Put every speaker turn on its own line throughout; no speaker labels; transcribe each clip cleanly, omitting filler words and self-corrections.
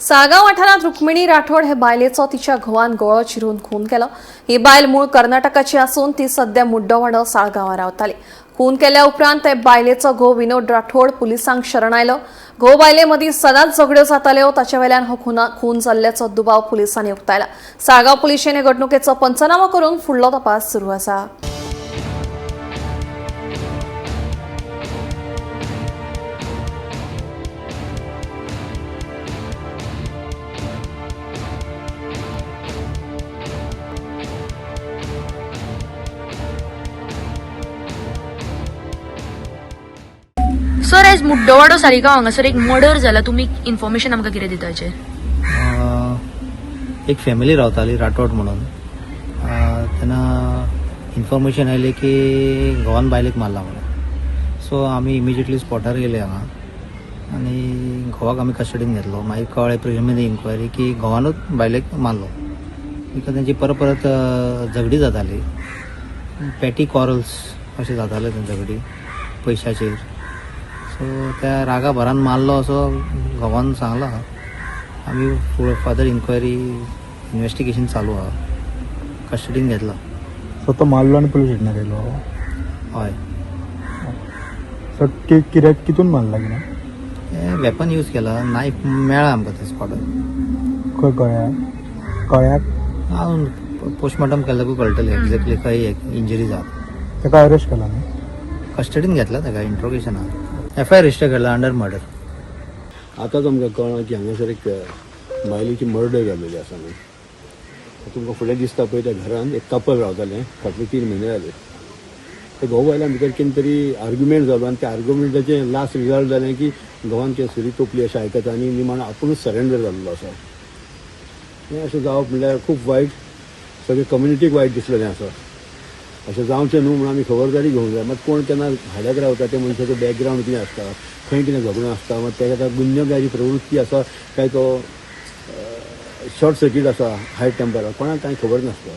साळगांव वाठारांत रुक्मिणी राठोड हे बायलेचो तिच्या घोवान गळो चिरून खून केलो. ही बायल मूळ कर्नाटकाची आसून ती सध्या मुड्डोवाडो साळगांवां रावताली. खून केल्या उपरांत ते बायलेचो घोव विनोद राठोड पुलिसांक शरण आयलो. घोव बायले मदीं सदांच झगड्यो जाताल्यो, ताचे वेल्यान हो खून जाल्ल्याचो दुबाव पुलिसांनी उक्तायला. साळगांव पुलिशेन हे घडणुकेचो पंचनामो करून फुडलो तपास सुरू आसा.
सर, आयज मुड्डोवाडो सालिगांव हांगासर एक मर्डर जाला. तुमी इन्फॉर्मेशन आमकां कितें दिता हाचेर?
एक फॅमिली रावताली राठोड म्हणून. तेन्ना इन्फॉर्मेशन आयली की घोवान बायलेक मारला म्हणून. सो आमी इमिजिएटली स्पॉटार गेले हांगा आनी घोवाक आमी कस्टडीन घेतलो. मागीर कळ्ळें प्रिलिमिनरी इन्क्वायरी की घोवानूच बायलेक मारलो, बिकॉज तेंची परत परत झगडी जाताली. पेटी कॉरल्स अशें जाताले तें झगडी पयशाचेर. सो त्या रागा भरान मारलो असो घोवान सांगला. आमी फुडें फर्दर इन्क्वायरी इन्वेस्टिगेशन चालू आहा. कस्टडीन घेतला.
सो तो मारलो आनी पुलीस स्टेशनार येयलो?
हय.
सो कित्याक कितून मारला कितें?
हें वेपन यूज केला, नायफ मेळ्ळा आमकां त्या स्पॉटार.
खंय गळ्याक गळ्याक?
अजून पोस्टमॉर्टम केल्याकूय कळटलें एक्झॅक्टली खंय इंजरी जाता.
ताका अरेस्ट केला न्ही?
कस्टडीन घेतला ताका, इंट्रोगेशनाक. एफ I register केला अंडर मर्डर.
आतांच आमकां कळ्ळां की हांगासर एक बायलेची मर्डर जाल्लेली आसा म्हणून. तुमकां फुडें दिसता पळय, त्या घरान एक कपल रावतालें. फाटले 3 म्हयने जाले ते घोव बायलां भितर कितें तरी आर्ग्युमेंट जालो आनी त्या आर्ग्युमेंटाचें लास्ट रिजल्ट जालें की घोवान ते सुरी तोपली अशें आयकता आनी निमाणो आपुणूच सरेंडर जाल्लो आसा. हें अशें जावप म्हणल्यार खूब वायट. सगळे कम्युनिटीक वायट दिसलेलें आसा. अशें जावचें न्हू म्हणून आमी खबरदारी घेवंक जाय. मात कोण केन्ना भाड्याक रावता त्या मनशाचो बॅकग्रावंड कितें आसता, खंय कितें झगडो आसता, मात तेका आतां गुन्यांवकारी प्रवृत्ती आसा काय तो शॉर्ट सर्कीट आसा, हाय टेंपरार, कोणाक कांय खबर नासता.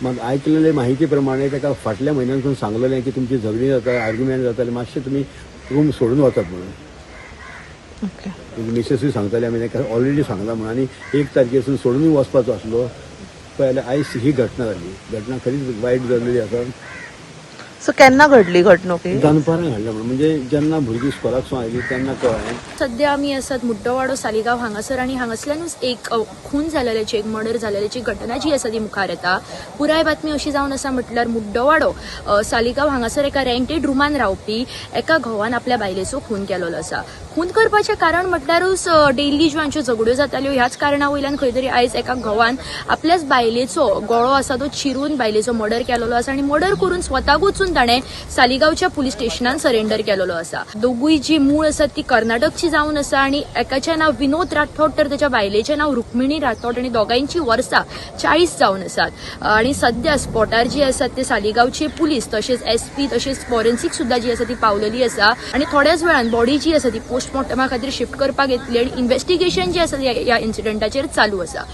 मात आयकलेले माहिती प्रमाणे ताका फाटल्या म्हयन्यान सांगलेलें की तुमची झगडीं जाता, आर्ग्युमेंट जाताले, मातशें तुमी रूम सोडून वचात म्हणून. मिसेसूय सांगताले, आमी ताका ऑलरेडी सांगला म्हणून. आनी 1 तारखेसून सोडूनय वचपाचो आसलो. पळय जाल्यार आयज ही घटना जाली. घटना खरीच वायट जाल्लेली आसा.
सो केन्ना घडली घडणूक ही?
दनपारां घडल्या म्हणून, म्हणजे जेन्ना भुरगीं स्कुलाक आयली तेन्ना कळ्ळें.
सध्या आमी आसात मुड्डोवाडो सालिगांव हांगासर आनी हांगासल्यानूच एक खून जाल्ल्याची, एक मर्डर जाल्ल्याची घटना जी आसा ती मुखार येता. पुराय बातमी अशी जावन आसा म्हटल्यार मुड्डोवाडो सालिगांव हांगासर एका रेंटेड रुमान रावपी एका घोवान आपल्या बायलेचो खून केलेलो आसा. खून करपाचें कारण म्हटल्यारूच डेली ज्यो हांच्यो झगड्यो जाताल्यो, ह्याच कारणा वयल्यान खंय तरी आयज एका घोवान आपल्याच बायलेचो गळो आसा तो चिरून बायलेचो मर्डर केलेलो आसा आनी मर्डर करून स्वताक वचून ताणें सालिगांवच्या पुलीस स्टेशनान सरेंडर केलेलो आसा. दोगूय जी मूळ आसात ती कर्नाटकची जावन आसा आनी एकाचें नांव विनोद राठोड तर ताच्या बायलेचें नांव रुक्मिणी राठोड आनी दोगांयची वर्सां 40 जावन आसात. आनी सध्या स्पॉटार जी आसात ते सालिगांवचे पुलीस तशेंच एसपी तशेंच फॉरेन्सिक सुद्दां जी आसा ती पावलेली आसा आनी थोड्याच वेळान बॉडी जी आसा ती पोस्टमॉर्टमा खातीर शिफ्ट करपाक येतली आनी इन्व्हेस्टिगेशन जे आसा ह्या इन्सिडंटाचेर चालू आसा.